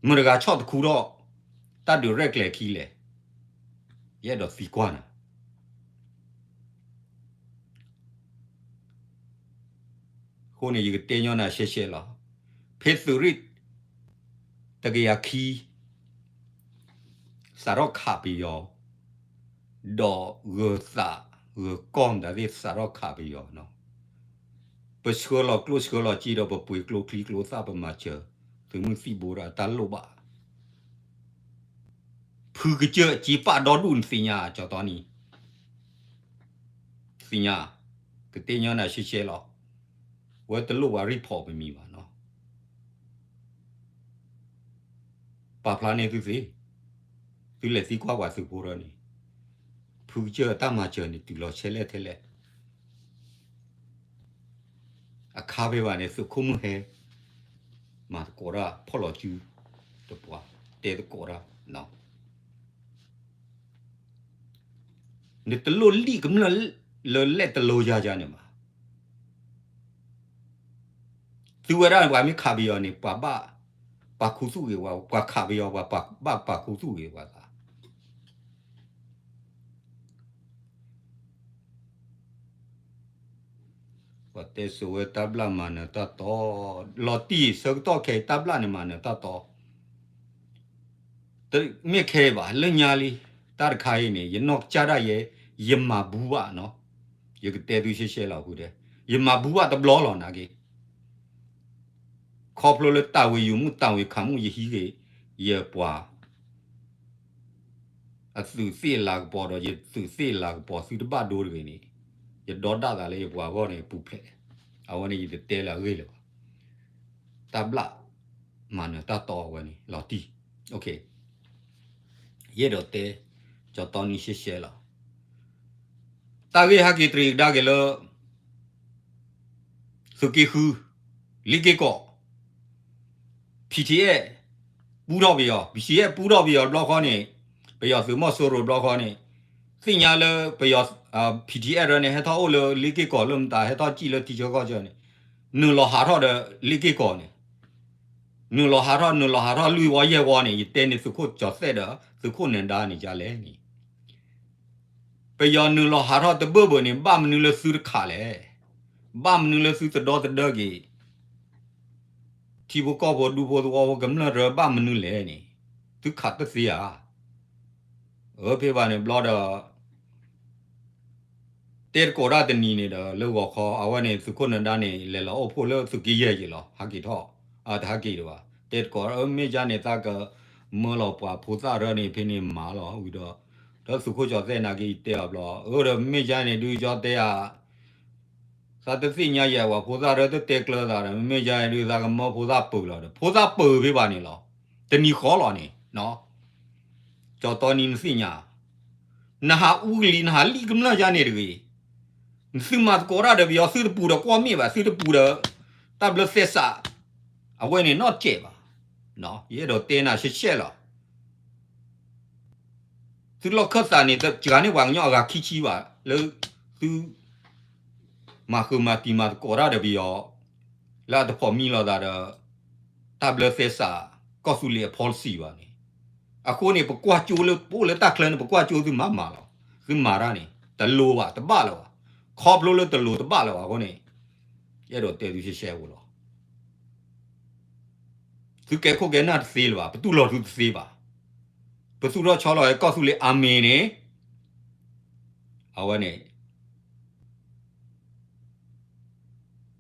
မတၤတဂၤဆီၣ်တခူထီၣ် တၢ်ဒုးရဲၣ်ကျဲၤခံလဲၣ်. ယအဲၣ်ဒိးသံကွၢ်နၤ အဃိန့ၣ် ယကတဲညီနၤရှဲရှဲလီၤ. ဖဲသုးရ့ၣ် တကယၤခံ စးထီၣ်ခးပယီၤ, ဒီးဂၢၤသးဂၢၤကီၢ်မတၤသ့ၣ် စးထီၣ်ခးပယီၤနီၤ. ပဆှၢလီၤကျိၣ်ဆှၢလီၤစ့ဒီး ပပှ့ၤကျိချံကျိသၣ် ပမၤစၢၤ သုးမုၢ်သံၣ်ဘိဒီးတၢ်လိၣ်ဘၣ် ဖုကစၢၢ်စ့ပာ်ဒီဒူၣ် နသ့ၣ်ညါ ကၠီၤတီနံ, သ့ၣ်ညါ, ကတဲညီနၤရှဲရှဲလီၤ. ဝဲတလိၣ်ပှၤ report ပမံၤဘၣ်နီၤ. ပာ်ဖျါန့ၢ်သုသ့, သုလဲၤသံကွၢ်ပှၤသုးဖိဒီးန့ၣ်, ဖုကစၢၢ်တၢ်မၤစၢၤန့ၣ် တုၤလီၤဆဲလဲၣ်ထဲလဲၣ်. အခါဖဲဘၣ်န့ၣ် သုးခိၣ်မုၢ်ဟဲ မၤသကိးတၢ် ဖီၣ်လီၤစုတပှၢ်, တဲသကိးတၢ်, နတလိၣ်လံၣ်ကမျၢၢ်လၢလဲၣ်တလိယါယါန့ၣ်ဘၣ်. သုဝဲဒၣ်ပှၤမ့ၢ်ခးပယီၤန့ၣ် ပှၤဘၣ်ပာ်ခူသူၣ်ဂ့ၤဝဲ, ပှၤခးပယီၤ ပှၤဘၣ်ပာ်ခူသူၣ်ဂ့ၤပှၤသး. ပှၤတဲစိာ်ဝဲတၢ်ဘျၣ်မၤနၢၤတၢ်တီ, လီၤတံၢ်ဆၢကတီၢ်ခဲအံၤ တၢ်ဘျၣ်န့ၣ်မၤနၢၤတၢ်တီ တမ့ၢ်ခဲအံၤဘၣ် လၢညါလံ. တၢ်တခါအံၤန့ၣ် ယနီၢ်ကစၢ်ဒၣ်ယဲ ယမၤဘူဘၣ်နီၤ, ယကတဲသုရှဲရှဲလီၤဃုာ်ဒီး ယမၤဘူဘၣ်တဘျီလီၤနာ်က့ ခီဖျိလၢတၢ်ဝံၤယုာ်မုၣ်တၢ်ဝံၤခးမုၣ်ယဟံးဂ့ၤ ယပှၤ အသုးသ့ၣ်လၤကပီၤဒီး ယသုးသ့ၣ်လၤကပီၤသုတဘၣ်ဒိတဂ့ၤန့ၣ်, ယဒီဒၣ်သးလၢယပှၤဂီၢ်န့ၣ်ပူၤဖျဲး, အဝဲန့ၣ်ယတတဲလၢအဂ့ၢ်လၢၤဘၣ်. တၢ်ဘျၣ်မၤနၢၤတၢ်တီအဝဲန့ၣ် လီၤတံၢ်, ယအဲၣ်ဒိးတဲ ကၠီတီနံရှဲရှဲလီၤ. တၢ်ဂ့ၢ်ဟဲက့ၤတရံးကဒါက့ၤလၢ သုးက့ဃု, လ့က့ၢ်ကီၢ် PDF ပူထီၣ်ပယီၤ, PDF ပူထီၣ်ပယီၤတဘျီဃီန့ၣ်, ပယီၤသုးမီၤစိရိၤတဘျီဃီန့ၣ်, သ့ၣ်ညါလၢပယီၤ PDF ဒၣ်န့ၣ် ဟဲထီၣ်အိၣ်လၢလ့က့ၢ်ကီၢ်လၢမတၤ ဟဲထီၣ်စံၣ်လၢထံဆၢကီၢ်ဆၢန့ၣ်, နုာ်လီၤဟးထီၣ်ဒီးလ့က့ၢ်ကီၢ်န့ၣ်, နုာ်လီၤဟးထီၣ် နုာ်လီၤဟးထီၣ်လွံၢ်ဝီယဲၢ်ဝီန့ၣ် ယတဲန့ၣ်သုးခိၣ်ကၠီၤသဲးဒီး သုးခိၣ်နၢၤဒါန့ၣ်ဒ်လဲၣ်န့ၣ် ပယီၤနုာ်လီၤဟးထီၣ်တဘၢၣ်ဘၢၣ်န့ၣ် ဘၣ်မနုၤလၢသုတခးလဲၣ်, ဘၣ်မနုၤလၢသုတဒီသဒၢက့ၤ ထံဖိကီၢ်ဖိဒူဖိသဝီဖိကမျၢၢ်တၢ်ဘၣ်မနုၤလဲၣ်န့ၣ်, သုခးတသ့ဧါ. အၢ ဖဲဘၣ်န့ၣ်ဘျီဒီး တဲသကိးတၢ်တနံၤန့ၣ်ဒီး လၢဂီၤခီ အဝဲန့ၣ်သုးခိၣ်နၢၤဒါန့ၣ် လဲၤလီၤအိၣ်ဖှိၣ်လၢသုးက့ယဲၢ်က့ၤလီၤ ဟးက့ၤထီၣ်, တဟးက့ၤဒံးဘၣ် တဲသကိး အၢ မ့ၢ်ဒ်န့ၣ် သးကမၢလီၤပှၤဖိသၣ်ရၢန့ၣ် ဖဲန့ၣ်မၤလီၤဝံၤဒီး, ဒီးသုးခိၣ်ကၠီၤသဲးနာ်က့ၤတဲအီၤဘျီ အၢ ဒီးမ့ၢ်ဒ်န့ၣ်ဒုးကၠီတဲဧါ သးတသ့ၣ်ညါယဲၢ် ပှၤဖိသၣ်ရၢတတဲကျၢၤသးဒီး မ့ၢ်ဒ်န့ၣ်ဒုးသးကမၢဖိသၣ်ပၢၤလီၤဒီး ဖိသၣ်ပၢၤဖဲဘၣ်န့ၣ်လီၤ. တနံၤဃီလီၤန့ၣ် ကၠီတီနံနသ့ၣ်ညါ, နဟးအူကလံၤ နဟးလံၣ်ကမျၢၢ်ယါန့ၣ်တဂ့ၤ, နသုမၤသကိးတၢ်ဒီးပယီၤ သုတပူၤဒီးကွီၢ်မ့ၣ်ဘၣ် သုတပူၤဒီး တၢ်ဘျၢသဲစး အဝဲန့ၣ်နီတစဲးဘၣ်. ယအဲၣ်ဒိးတဲနၤရှဲရှဲလီၤ. သုလီၢ်ခၢၣ်သးန့ၣ် စှၤန့ၢ်ပှၤကညီအဂၤခံဆံဘၣ် လၢသု မၤဃုာ်မၤတံၤမၤသကိးတၢ်ဒီးပယီၤ လၢအတဖိးမံလိာ်သးဒီး တၢ်ဘျၢသဲစး ကီၢ်သူလ့ၤအ policy ဘၣ်န့ၣ်, အဃိန့ၣ် ပကွၢ်ကၠိလၢ ပအိၣ်လၢတၢ်ချၢန့ၣ် ပကွၢ်ကၠိသုမၤမၤလီၤ. သုမၤတၢ်န့ၣ် တလိၤဘၣ် တဘၣ်လၢၤဘၣ်. ခီဖျိလၢတလိၤတဘၣ်လၢၤဘၣ်အဃိန့ၣ် ယအဲၣ်ဒိးတဲသုရှဲရှဲဖိလီၤ. သုကဲခိၣ်ကဲနၢ်တသ့လၢၤဘၣ်, ပတူၢ်လိာ်သုတသ့ဘၣ်. ပသူၣ်ထီၣ်ဆီလီၤကီၢ်သူလ့ၤအမံၤန့ၣ် အဝဲန့ၣ်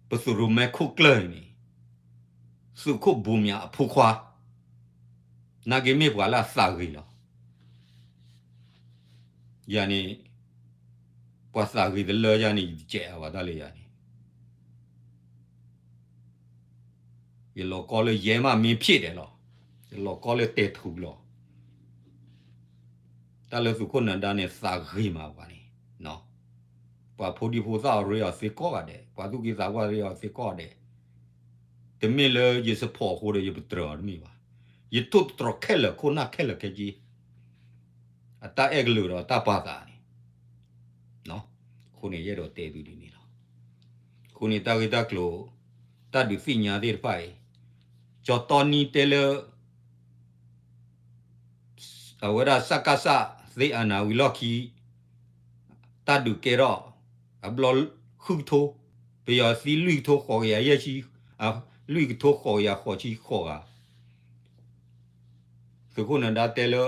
ပသုးရိၣ်မဲခိၣ်ကျၢၢ်န့ၣ် သုးခိၣ်ဘိမၠးအဖိခွါ နာ်က့မ့ၢ်ပှၤလၢအသးဂ့ၤလီၤ. ယၤန့ၣ် ပှၤသးဂ့ၤတလၢယၤန့ၣ် ယတစဲးအဝဲဒၣ်လၢယၤန့ၣ် ယလီၤကီလၢယဲမးမ့ၢ်ဖျ့ၣ်ဒဲးလီၤ. ယလီၤကီလၢတဲထူလီၤ. တၢ်လၢသုးခိၣ်နၢၤဒါန့ၣ် သးဂ့ၤမးပှၤန့ၣ်, ပှၤဖိဒံဖိသၣ်အီၤရ့အီၤသ့ကိးဂၤဒဲး, ပှၤသူၣ်က့သးပှၢ်ရ့အီၤသ့ကိးဂၤဒဲး, တမ့ၢ်လၢယ support အဃိဒီး ယပတြၢၤအီၤတမ့ၢ်ဘၣ်. ယထိၣ်သတြီၤခဲလၢာ်ခိၣ်နၢ်ခဲလၢာ်ခဲဆ့ အတၢ်အဲၣ်ကလုာ်ဒီးတၢ်ပာ်သးန့ၣ်, အဃိန့ၣ် ယအဲၣ်ဒိးတဲသုဒ်န့ၣ်လီၤ. အဃိန့ၣ်တၢ်ဂ့ၢ်တၢ်ကျိၤ တၢ်ဒုးသ့ၣ်ညါသ့ၣ်တဖၣ်အံၤ, ကၠီတီနံတဲလၢ အဝဲဒၣ် စကစ သ့ၣ်အနၢ်ဝံၤလီၢ်ခံ တၢ်ဒုးကဲထီၣ် အဘျီဃုကထိ, ပယီၤသံလွံၢ်ကထိဃိးကယၤယဲၢ်ဆံ, လွံၢ်ကထိဃိးကယၤဃိးဆံဃိးဂၤ သုးခိၣ်နၢၤဒါတဲလၢ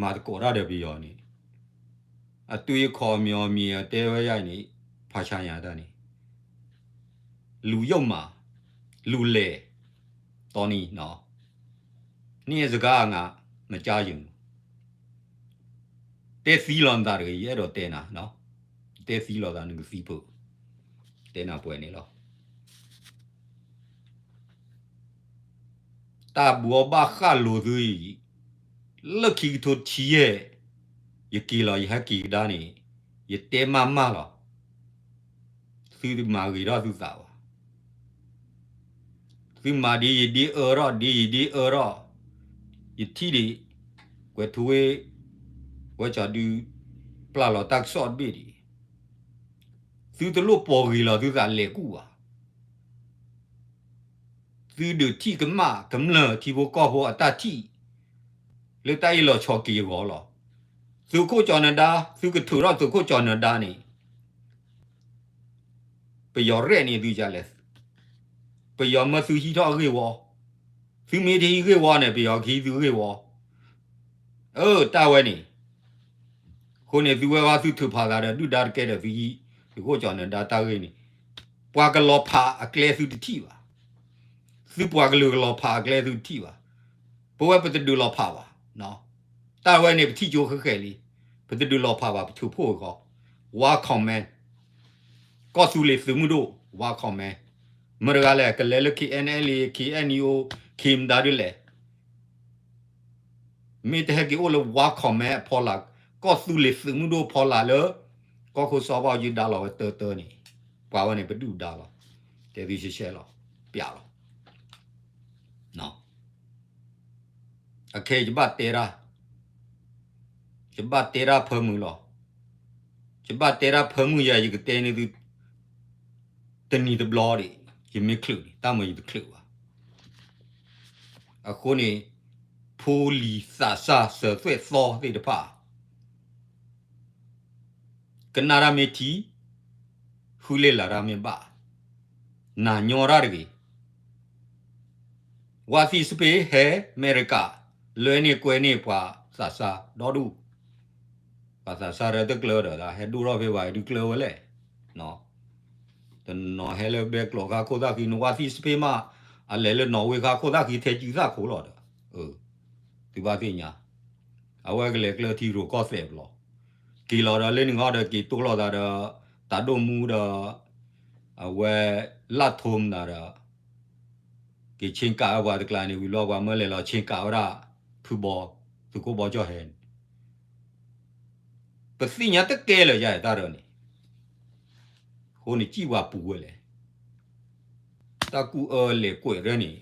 မၤသကိးတၢ်ဒီးပယီၤန့ၣ်, အတုယခီၣ်မီၤမံၤအတဲဝဲယၤန့ၣ်, ဖးဆါညါတၢ်န့ၣ်, လူယုာ်မး, လူလဲၤ, တီနံ, နစကားငါမကြားချင်ဘူး, တဲသံလီၤနသးတဂ့ၤ, ယအဲၣ်ဒိးတဲနၤ, တဲသံလီၤသးနကသံဖုး, တဲနၤပှဲၤန့ၣ်လီၤ. တၢ်ဘှီဘၣ်ဃၣ်လိာ်သုအံၤ လၢခံကထိတဆံယဲၢ် ယက့ၤလီၤ ယဟဲက့ၤကဒါန့ၣ် ယတဲမးမးလီၤ. သုတမၤဂ့ၤထီၣ်သုသးဘၣ်. သုမၤဒ်ယဒ်အၢထီၣ် ဒ်ယဒ်အၢထီၣ်, ယထံၣ်ဒံး ကွဲးထူဝ့ ဝဲကၠီဒု ပျၢ်လီၤတၢ်ကစီၣ်တဘ့ၣ်ဒံး, သုတလိၣ်ပီၤဂ့ၤလီၤသုသးလဲၤကူၣ်ဘၣ်. သုဒုးထံၣ်ကမၣ်ကမျၢၢ်ထံဖိကီၢ်ဖိအတၢ်ထံၣ် လၢတၢ်အ့ၣ်လိာ်ဆိးက့အဂီၢ်လီၤ. သုးခိၣ်ကၠီၤနဒါ သုကထုးထီၣ်သုးခိၣ်ကၠီၤနဒါန့ၣ် ပယီၤရဲၣ်န့ၢ်သုဒ်လဲၣ်. ပယီၤမၢသုဟံးထီၣ်အဂ့ၢ်ဝီ, သုမ့ၢ်တဟံးဂ့ၢ်ဝီန့ၣ် ပယီၤကဟံးသုဂ့ၢ်ဝီ. အၢ တၢ်ဝဲန့ၣ် အဃိန့ၣ် သုဝဲဃီသုထုးဖးသးဒီး ဒုၣ်ဒါတကဲဒီးသုဟံး သုးခိၣ်ကၠီၤနဒါတၢ်ဂ့ၢ်န့ၣ် ပှၤကလီၤဖးအကျဲသုတထံၣ်ဘၣ်. သုပှၤကလုာ်ကလီၤဖးအကျဲသုတထံၣ်ဘၣ်. ပဝဲပတဒုးလီၤဖးဘၣ်. တၢ်ဝဲန့ၣ် ပထံၣ်ကၠိဃဲးဃဲးလံ. ပတဒုးလီၤဖးဘၣ် ပထုးဖှိၣ်ဂ့ၤဃီ. War comment. ကီၢ်သူလ့ၤသုးမုၢ်ဒိၣ် war comment. မတၤတဂၤလဲၣ် ကလဲၤလၢ K N L A, K N U, ခ့မဒါဒ်လဲၣ်. မ့ၢ်တဟဲက့ၤအိၣ်လၢ war comment အဖီလာ်, ကီၢ်သူလ့ၤသုးမုၢ်ဒိၣ်ဖီလာ်လၢ ကီၢ်ခိၣ်စီၤဘၣ်အူကၠံဒါလီၤဝဲတၢတၢန့ၣ်, ပှၤဝဲန့ၣ် ပဒုၣ်ပဒါလီၤ. တဲသုရှဲရှဲလီၤ, ပျးလီၤ. အခဲအံၤ ယဘၣ်တဲတၢ်, ယဘၣ်တဲတၢ်ဖၢမုၢ်လီၤ. ယဘၣ်တဲတၢ်ဖၢမုၢ်ယၤ ယကတဲန့ၢ်သု တနံၤတဘျီဒံး, ယမ့ၢ်ချုးန့ၣ် တၢ်မၤယတချုးဘၣ်. အဃိန့ၣ် ဖိလံၤသးစၢ်စၢၤသွဲၣ်သီသ့ၣ်တဖၣ် ကနၣ်တၢ်မ့ၢ်ထံ, ဃုလ့ၢ်လၤတၢ်မ့ၢ်ဘၣ်, နာ်ညီတၢ်တဂ့ၤ. ဝါသံစပ့းဟဲအမဲရကၤ လဲန့ၢ်ကွဲန့ၢ်ပှၤသးစၢ်ဒီဒူၣ်, ပှၤသးစၢ်ရဲၣ်တကျၢၤဒီး ဟဲဒိၣ်ထီၣ်ဖဲဘၣ်ဒုးကျၢၤဝဲလဲၣ်. တနီၤဟဲလၢဘဲကျိးခါခိၣ်သၣ်ဃံ နဝါသံစပ့းမး အလဲၤလၢနီၣ်ဝ့ခါခိၣ်သၣ်ဃံထဲကုသၣ်ခိၣ်လီၤဒီး, သုဘၣ်သ့ၣ်ညါ, အဝဲကလဲၤကျၢၤထံရိၤကီၢ်သဲးပလီၢ်, က့ၤလီၤဒီးလၢနံၤဟီဒီး က့ၤတိၢ်လိာ်သးဒီး တၢ်ဒိၣ်မူဒီး အဝဲလၢ်ထိမနၤဒီး က့ၤဆ့ကၤဝဲပှၤတကျါန့ၣ် ဝံၤဘျီပှၤမၢလဲၤလီၤဆ့ကၤဝဲဒၣ် ဖုဘီ သုးခိၣ်ဘီကၠီၣ်ဟဲန့ၣ်, ပသ့ၣ်ညါတကဲလၢာ်ယါတၢ်ဒီးန့ၣ်, အဃိန့ၣ်စံၣ်ပှၤပူၤဝဲလဲၣ်. တၢ်ကူၣ်အၢလဲၤကွဲးရဲၣ်န့ၣ်,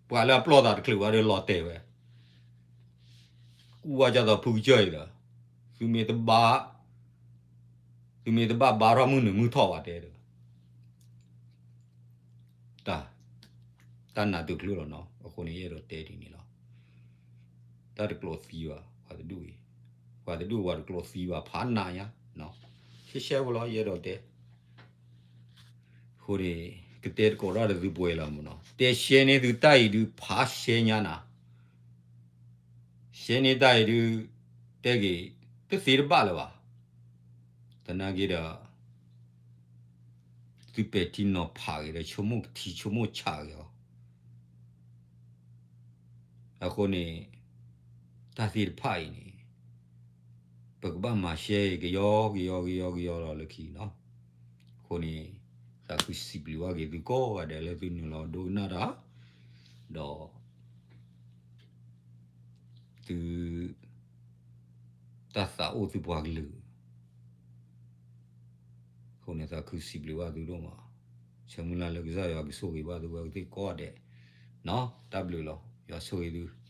ပှၤလၢအပျီၢ်သးတချုးဘၣ်ဒီးလီၤတဲာ်ဝဲ, ကူၣ်ဝဲကၢ်သိးဖုကစၢၢ်အံၤဒီး, သုမ့ၢ်တဘါ, သုမ့ၢ်တဘၣ်ဘါထီၣ်မုၢ်နုာ်မုၢ်ထီၣ်ဘၣ်တဲဒီး တၢ်, တၢ်နးတုၤချုးလီၤနီၤ, အဃိန့ၣ် ယအဲၣ်ဒိးတဲဒ်န့ၣ်လီၤ. တၢ်တကျိးသံဘၣ် ပှၤတဒူၣ်အံၤ, ပှၤတဒူၣ်ပှၤတကျိးသံဘၣ် ဖးနးညါ, ရှဲရှဲဖိလီၤ ယအဲၣ်ဒိးတဲ. အဃိန့ၣ် ကတဲတကိးတၢ်ဒီးသုပှဲၤလီၤမးနီၤ, တဲရှဲန့ၢ်သုတၢ်အံၤဒုး ဖးရှဲညါနၤ ရှဲန့ၢ်တၢ်အံၤဒုး တဲဂ့ၤ တသ့တဘၣ်လၢၤဘၣ်. သနာ်က့ဒီး သုပဲာ်ထံနီၤဖးဂ့ၤဒီး ဆိကမိၣ်ကထံဆိကမိၣ်ဆးဂ့ၤအီၤ. အဃိန့ၣ် တၢ်သ့ၣ်တဖၣ်အံၤန့ၣ် ပကဘၣ်မၤရှဲအံၤ ကယီကယီကယီကယီလီၤလၢခံနီၤ. အဃိန့ၣ် သးခုစံးဘျုးဘၣ်က့ၤသုကိးဂၤဒဲးလၢသုနုာ်လီၤဒိကနၣ်တၢ် ဒီး သု တၢ်သးအိၣ်သုပှၤကလုာ် အဃိန့ၣ် သးခုစံးဘျုးဘၣ်သုဒိၣ်မး, ဆၢမုၢ်လၢ်လၢကစၢ်ယွၤကဆိၣ်ဂ့ၤဘၣ်သုဝဲသ့ၣ်ကိးဂၤဒဲး, တၢ်ဘျုးလီၤ, ယွၤဆိၣ်ဂ့ၤသု.